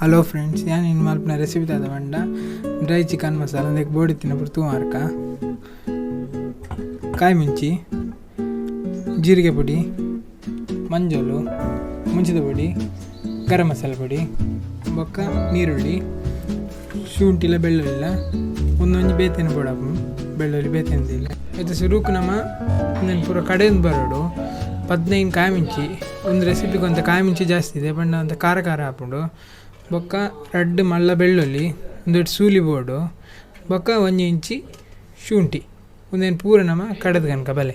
Hello friends, ಯಾನ್ ಇನ್ ಮಲ್ಪುನ recipe ದಾದ ಪಂಡ ಡ್ರೈ ಚಿಕನ್ ಮಸಾಲ ಉಂದೆಕ್ ಬೋಡಿತ್ತಿನ ಪೂರ ತೂವಾರ್ಕ ಕಾಯಿ ಮುಂಚಿ, ಜೀರಿಗೆ ಪುಡಿ, ಮಂಜೊಲು, ಮುಂಚಿದ ಪುಡಿ, ಗರಂ ಮಸಾಲೆ ಪುಡಿ, ಬೊಕ್ಕ ನೀರುಳ್ಳಿ, ಶುಂಠಿಲ ಬೆಳ್ಳುಳ್ಳಿಲ ಒಂದೊಂಜಿ ಬೇತೆನ ಬೋಡಾಪುಂಡು ಬೆಳ್ಳುಳ್ಳಿ ಬೇತೆನ ಇತ್ತೆ ಸುರುಕು ನಮ ಉಂದೆನ್ ಪೂರ ಕಡೆಂದು ಬರೋಡು. 15 ಕಾಯಿ ಮುಂಚಿ ಒಂದು ರೆಸಿಪಿಗೆ ಒಂತೆ ಕಾಯಿ ಮುಂಚಿ ಜಾಸ್ತಿ ಇದೆ ಪಂಡ ಒಂತೆ ಖಾರ ಖಾರ ಆಪುಂಡು. ಬೊಕ್ಕ ರಡ್ಡ್ ಮಲ್ಲ ಬೆಳ್ಳುಳ್ಳಿ, ಒಂದೆಟ್ ಸೂಲಿ ಬೋಡು, ಬೊಕ್ಕ 1 ಇಂಚಿ ಶುಂಠಿ ಉಂದೆನ್ ಪೂರ ನಮ ಕಡೆದು ಕನಕ ಬಲೆ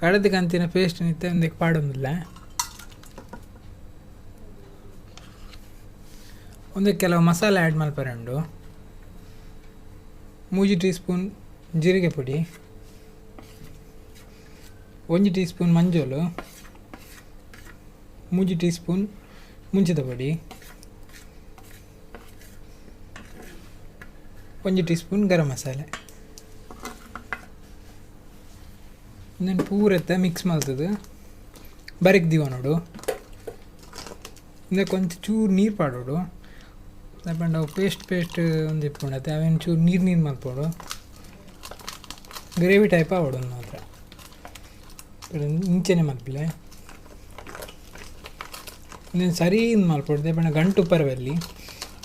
ಕಡೆದು ಕಂತಿನ ಪೇಸ್ಟ್ ನಿತ್ತೆ ಉಂದೆಕ್ ಪಾಡೊಂದುಲ್ಲ. ಉಂದೆಕ್ ಕೆಲವು ಮಸಾಲೆ ಆ್ಯಡ್ ಮಲ್ಪರೆ ಉಂಡು. 3 ಟೀ ಸ್ಪೂನ್ ಜೀರಿಗೆ ಪುಡಿ, 1 ಟೀ ಸ್ಪೂನ್ ಮಂಜೊಲು, 3 ಟೀ ಸ್ಪೂನ್ ಮುಂಚಿದ ಪುಡಿ, 1 ಟೀ ಸ್ಪೂನ್ ಗರಂ ಮಸಾಲೆ. ಉಂದೆನ್ ಪೂರೆತ್ತ ಮಿಕ್ಸ್ ಮಲ್ತುದು ಬರಿಕ್ ದೀವ ನೋಡು. ಉಂದೆಕ್ ಒಂಚಿ ಚೂರು ನೀರು ಪಾಡೋಡು, ದಾಯೆ ಅವು ಪೇಸ್ಟ್ ಪೇಸ್ಟ್ ಒಂದು ಇಪ್ಪುಂಡು ಅತ್ತೆ ಅವೆನ್ ಚೂರು ನೀರು ನೀರು ಮಲ್ಪೊಡು, ಗ್ರೇವಿ ಟೈಪ್ ಆವೊಡು ಉಂದು ಮಾತ್ರ. ಇಂಚೆನೆ ಮಲ್ಪುಲೆ ಉಂದೆನ್ ಸರಿ ಮಲ್ಪೊಡು, ದಾಯೆ ಪಂಡ ಗಂಟು ಉಪ್ಪರೆ ಬಲ್ಲಿ.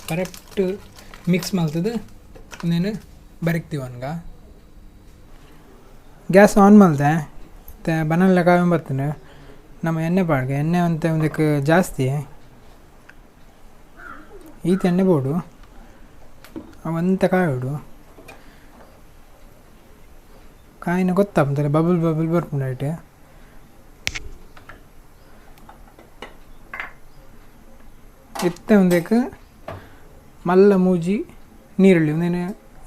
ಕರೆಕ್ಟ್ ಮಿಕ್ಸ್ ಮಲ್ತುದು ಉಂದೆನ್ ಬರಿಕ್ ದೀವೊನ್ಗ. ಗ್ಯಾಸ್ ಆನ್ ಮಲ್ತೆ ಇತ್ತೆ ಬನಲ್ಲ ಕಾಯೊಂದು ಬರ್ತುಂಡು. ನಮ್ಮ ಎಣ್ಣೆ ಪಾಡ್ಗ, ಎಣ್ಣೆ ಒಂತೆ ಉಂದೆಕ್ ಜಾಸ್ತಿ ಈತ್ ಎಣ್ಣೆ ಬೋಡು, ಅವಂತೆ ಕಾಯೋಡು. ಕಾಯಿನ ಗೊತ್ತಾಪುಂಡು ಬಬಲ್ ಬಬಲ್ ಬರ್ಪುಂಡು ಐಟ್. ಇತ್ತೆ ಉಂದೆಕ್ ಮಲ್ಲ ಮೂಜಿ ನೀರುಳ್ಳಿ ಉಂದೆನ್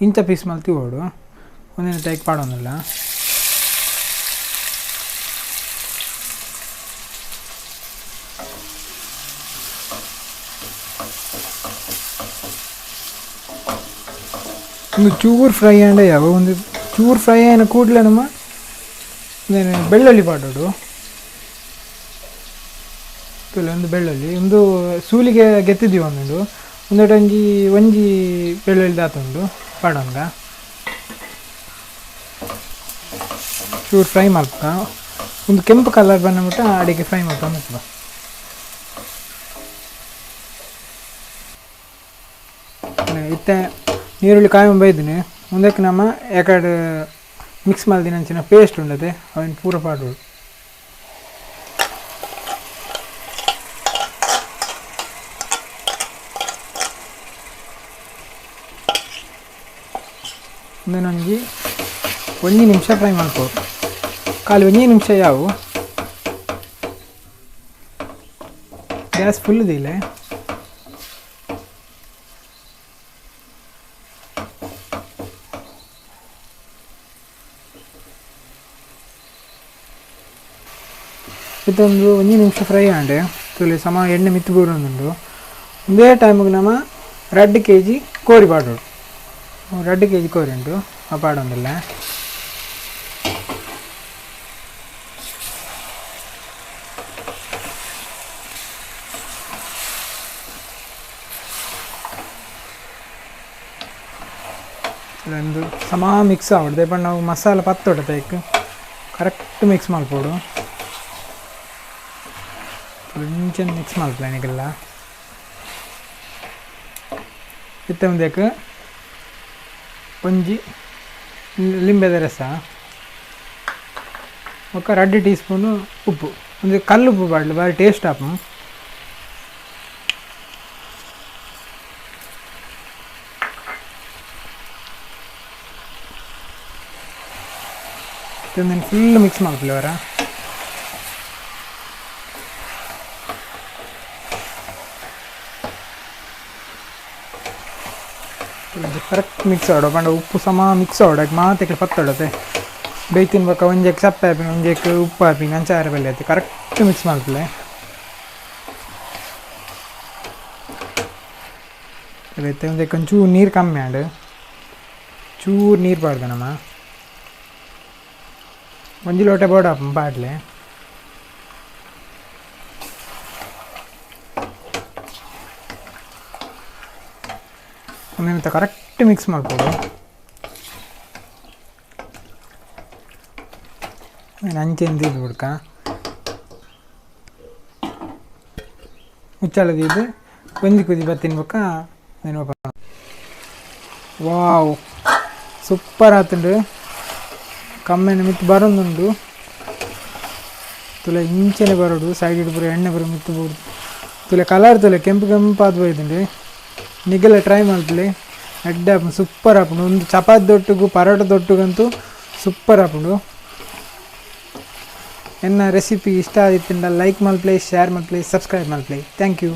ಇಂಚ ಪೀಸ್ ಮಲ್ತಿ ಬೋಡು, ಉಂದೆನ್ ತೈಕ್ ಪಾಡೊಂದುಲ್ಲ. ಒಂದು ಚೂರು ಫ್ರೈ ಆಂಡ ಯಾವ ಒಂದು ಚೂರು ಫ್ರೈ ಆಯ್ನ ಕೂಡಲೇ ನಮ್ಮ ಉಂದೆನ್ ಬೆಳ್ಳುಳ್ಳಿ ಪಾಡೋಡು. ಒಂದು ಬೆಳ್ಳುಳ್ಳಿ ಒಂದು ಸೂಲಿಗೆ ಗೆತ್ತಿದ್ದೀವಿ ಒಂದುಂಡು, ಒಂದೆಟ್ ಒಂಜಿ ಒಂಜಿ ಬೆಳ್ಳುಳ್ಳಿ ದಾತುಂಡು ಪಾಡೊನ್ಗ. ಚೂರು ಫ್ರೈ ಮಲ್ಪ, ಒಂದು ಕೆಂಪು ಕಲರ್ ಬನ್ನಬಿಟ್ಟು ಅಡಿಗೆ ಫ್ರೈ ಮಲ್ತೊಂದು. ಇತ್ತೆ ನೀರುಳ್ಳಿ ಕಾಯೊಂದು ಬೈದಿನಿ. ಉಂದೆಕ್ ನಮ್ಮ ಎಕಡೆ ಮಿಕ್ಸ್ ಮಲ್ದಿನ ಅಂಚಿನ ಪೇಸ್ಟ್ ಉಂಡತೆ ಅವೆನ್ ಪೂರ ಪಾಡೋಡು. ಉಂದೆನ್ ಒಂಜಿ ಒಂಜಿ ನಿಮಿಷ ಫ್ರೈ ಮಲ್ಪೊಡು, ಖಾಲಿ ಒಂಜಿ ನಿಮಿಷ ಯಾವು. ಗ್ಯಾಸ್ ಫುಲ್ ದೀಲೆ. ಇದೊಂದು ಒಂಜಿ ನಿಮಿಷ ಫ್ರೈ ಆಂಡ್ ತುಲೆ ಸಮ ಎಣ್ಣೆ ಮಿತ್ತು ಬೂರೊಂದುಂಡು. ಒಂದೇ ಟೈಮಿಗೆ ನಮ 2 ಕೆಜಿ ಕೋರಿ ಪಾಡೋಡು. 2 ಕೆಜಿ ಕೋರಿ ಉಂಟು ಆ ಪಾಡೊಂದುಲ್ಲ. ಒಂದು ಸಮ ಮಿಕ್ಸ್ ಆವೊಡು, ದಾಯೆ ಪಂಡ ನಾವು ಮಸಾಲೆ ಪತ್ತೊಡು ತೈಕ್ ಕರೆಕ್ಟ್ ಮಿಕ್ಸ್ ಮಲ್ಪೊಡು. ಇಂಚೆನೆ ಮಿಕ್ಸ್ ಮಲ್ಪುಲೆ ನಿಕಲ್ಲ. ಇತ್ತೆ ಉಂದೆಕ್ ಒಂಜಿ ಲಿಂಬೆದ ರಸ, ಬೊಕ್ಕ 2 ಟೀ ಸ್ಪೂನು ಉಪ್ಪು, ಒಂದು ಕಲ್ಲು ಉಪ್ಪು ಪಾಡ್ಲೆ ಬಾರಿ ಟೇಸ್ಟ್ ಆಪುಂಡು. ಉಂದೆನ್ ಫುಲ್ ಮಿಕ್ಸ್ ಮಲ್ಪುಲೆ ಒರ. ಕರೆಕ್ಟ್ ಮಿಕ್ಸ್ ಆವೊಡು, ಪಂಡ ಉಪ್ಪು ಸಮ ಮಿಕ್ಸ್ ಆವೊಡು, ಮಾತೆಕ್ಲ ಪತ್ತೊಡತೆ. ಬೇಯ್ತಿನ ಬೊಕ್ಕ ಒಂಜೆಕ್ ಸಪ್ಪೆ ಆಪಿನ, ಒಂಜೆಕ್ ಉಪ್ಪು ಆಪಿನ ಅಂಚ ಆರೆ ಬಲ್ಲಿ ಆತೆ. ಕರೆಕ್ಟ್ ಮಿಕ್ಸ್ ಮಲ್ಪುಲೆ. ಇತ್ತೆ ಉಂದೆಕ್ ಒಂಚೂರು ನೀರು ಕಮ್ಮಿ ಆಂಡ್, ಚೂರು ನೀರು ಪಾಡ್ದ ನಮ. ಒಂಜಿ ಲೋಟ ಬೋಡಾಪುಂಡು ಪಾಡ್ಲೆ. ಉಂದೆನ್ ಕರೆಕ್ಟ್ ಮಿಕ್ಸ್ ಮಲ್ಪೊಡು. ಅಂಚೆನೆ ದೀದ್ ಬುಡ್ಕ ಮುಚ್ಚಾಳ ದೀದ್ ಒಂಜಿ ಕುದಿ ಬತ್ತಿನ ಬೊಕ್ಕ ವಾವ್, ಸೂಪರ್ ಆತುಂಡು. ಕಮ್ಮೆನ ಮಿತ್ತ್ ಬರೊಂದುಂಡು. ತುಲೆ ಇಂಚೆನೆ ಬರೊಡು, ಸೈಡ್ ಪೂರ ಎಣ್ಣೆ ಪೂರ ಮಿತ್ತ್ ಬೋಡು. ತುಲೆ ಕಲರ್ ತುಲೆ ಕೆಂಪು ಕೆಂಪಾದ್ ಬೈದುಂಡು. ನಿಗಲ ಟ್ರೈ ಮಲ್ಪುಲೆ, ಎಡ್ಡೆ ಆಪುಂಡು, ಸೂಪರ್ ಆಪುಂಡು. ಉಂದು ಚಪಾತಿ ದೊಟ್ಟುಗು ಪರೋಟ ದೊಟ್ಟುಗಂತೂ ಸೂಪರ್ ಆಪುಂಡು. ಎನ್ನ ರೆಸಿಪಿ ಇಷ್ಟ ಆದಿತ್ತುಂಡ ಲೈಕ್ ಮಲ್ಪುಲೆ, ಶೇರ್ ಮಲ್ಪುಲೆ, ಸಬ್ಸ್ಕ್ರೈಬ್ ಮಲ್ಪುಲೆ. Thank you.